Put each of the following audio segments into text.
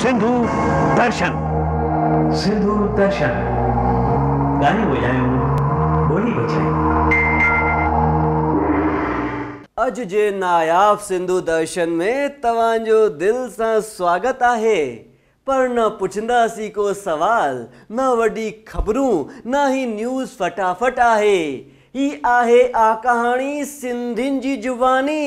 سنڌو درشن. سنڌو درشن، ڳايون وڄايون، ٻولي بچايون. اڄ جي ناياب سنڌو درشن ۾ توهان جو دل سان سواگت آهي. پر نه پڇنداسين ڪو سوال، نه وڏي خبرون، نه هي نيوز فٽافٽ آهي. هي آهي آڪهاڻي سنڌين جي زباني،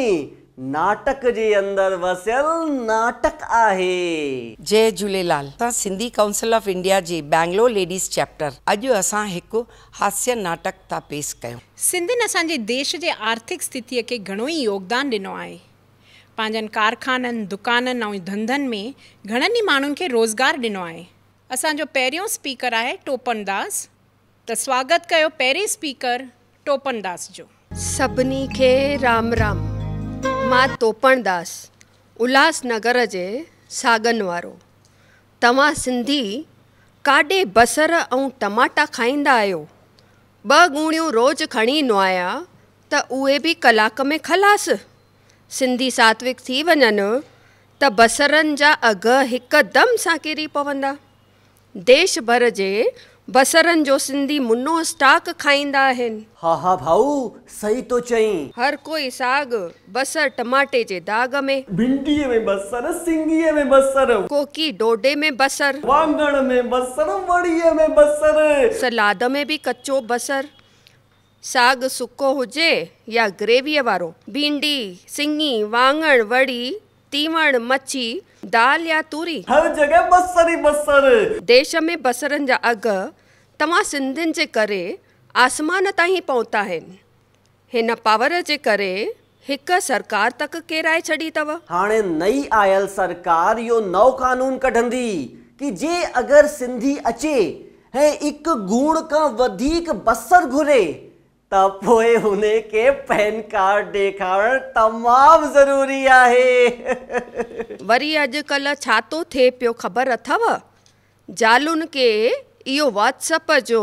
ناٽڪ جي اندر وسيل ناٽڪ آهي. جئي جهوليلال. اسان سنڌي ڪائونسل آف انڊيا جي بينگلور ليڊيز چيپٽر اڄ اسان هڪ هاسيه ناٽڪ ٿا پيس ڪيون. سنڌين اسان جي ديش جي آرٿڪ اسٿتيء کي گهڻو ئي يوگدان ڏنو آهي. پنهنجن ڪارخانن، دڪانن ۽ ڌنڌن ۾ گهڻن ئي ماڻهن کي روزگار ڏنو آهي. اسان جو پهريون اسپيڪر آهي ٽوپن داس ته سواگت ڪيو پهرين اسپيڪر ٽوپن داس جو. سڀني کي رام رام. مان توپڻ داس، الهاس نگر جي ساڳن وارو. توهان سنڌي ڪاڏي بصر ۽ ٽماٽا کائيندا آهيو؟ ٻه ڳوڻيون روز کڻي نوايا ته اهي به ڪلاڪ ۾ خلاص. سنڌي ساتوڪ ٿي وڃن ته بصرن جا اگهه هڪدم سان ڪري پوندا. ديش ڀر جي بصرن جو سنڌي منو اسٽاڪ کائيندا آهن. ها ها ڀائو صحيح ٿو چئين. هر ڪوئي ساڳ بصر ٽماٽي جي داغ ۾. ڀينڊيء ۾ بصر، سنگيء ۾ بصر. ڪوڪي ڍوڍي ۾ بصر. واڱڻ ۾ بصر، وڙيء ۾ بصر. سلاد ۾ به ڪچو بصر. ساڳ سڪو هجي يا گريويء وارو، ڀينڊي، سڱي، واڱڻ، وڙي، تيوڻ، مڇي، دال يا توري. هر جڳهه بصر ئي بصر. ديش ۾ بصرن جا اگهه توهان سنڌين جي ڪري آسمان تائين پهتا آهن. هن پاور جي ڪري هڪ سرڪار تڪ ڪيرائي ڇڏي اٿو. هاڻي نئي آيل سرڪار اهو نئون قانون ڪڍندي ڪي جي اگر سنڌي اچي ۽ هڪ ڳوڻ کان وڌيڪ بصر گهري ته پوء هن کي پين ڪارڊ ڏيکارڻ تمام ضروري آهي. وري اڄ ڪلهه ڇا ٿو ٿئي پيو خبر اٿو؟ زالن کي اهو واٽس اپ جو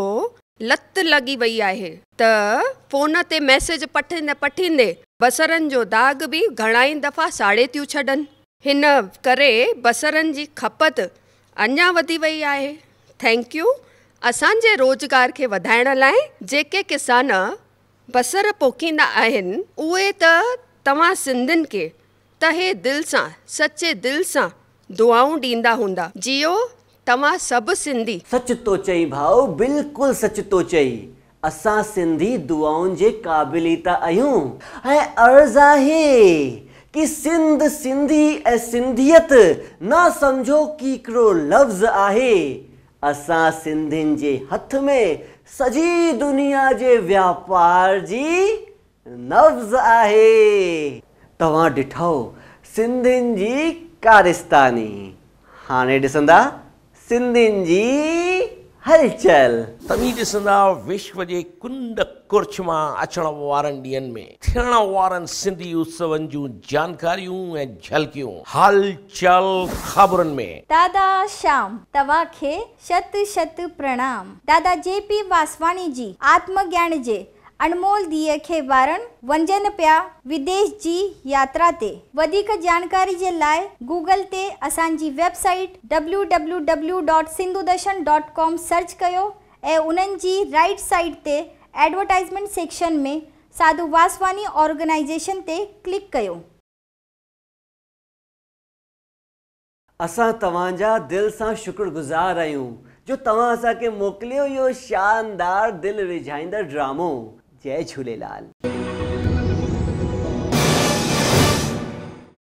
لت لڳي وئي آهي ته فون تي ميسيج پٺيندي پٺيندي بصرن جو داغ به گهڻائي دفعا ساڙي ٿيون ڇڏن. هن ڪري بصرن جي کپت اڃا وڌي وئي آهي. Thank you اسان جي روزگار کي وڌائڻ لاء جيڪي ڪسان بصر پوکيندا آهن اهي ته توهان سنڌين کي تهه دل سان سچي دل سان دعائون ڏيندا هوندا. جيئو توهان سڀ سنڌي. سچ ٿو چئين ڀائو بلڪل سچ ٿو چئين اسان سنڌي دعائن جي قابل ئي ته آهيون ۽ عرض آهي ڪي سنڌ سنڌي ۽ سنڌيت نه سمجهو ڪي هڪڙو لفظ آهي اسان سنڌين جي هٿ ۾ سڄي دنيا جي وياپار جي نبض آهي. توهان ڏٺو سنڌين جي ڪارستاني، هاڻي ڏسندا سنڌين جي هلچل. توهين ڏسندا وشو جي ڪنڊ ڪڙڇ مان اچڻ وارن ڏينهن ۾ ٿيڻ وارن سنڌي اتسون جون جانڪاريون ۽ جهلڪيون هلچل خبرن ۾. دادا شيام توهان کي شت شت پرڻام. دادا جي پي واسواڻي جي آتم گيان جي اڻمول ڏيئي کي ٻارڻ وڃن پيا وديش جي ياترا تي. وڌيڪ جانڪاري جي لاء گوگل تي اسان جي web site www dot Sindhu Darshan dot com search ڪيو ۽ انهن جي رائيٽ سائيڊ تي ايڊورٽائيزمينٽ سيڪشن ۾ ساڌو واسواڻي آرگنائيزيشن تي ڪلڪ ڪيو. اسان توهان جا دل سان شڪر گذار آهيون جو توهان اسان کي موڪليو اهو شاندار دل ريجهائيندڙ ڊرامو. جئي جهوليلال.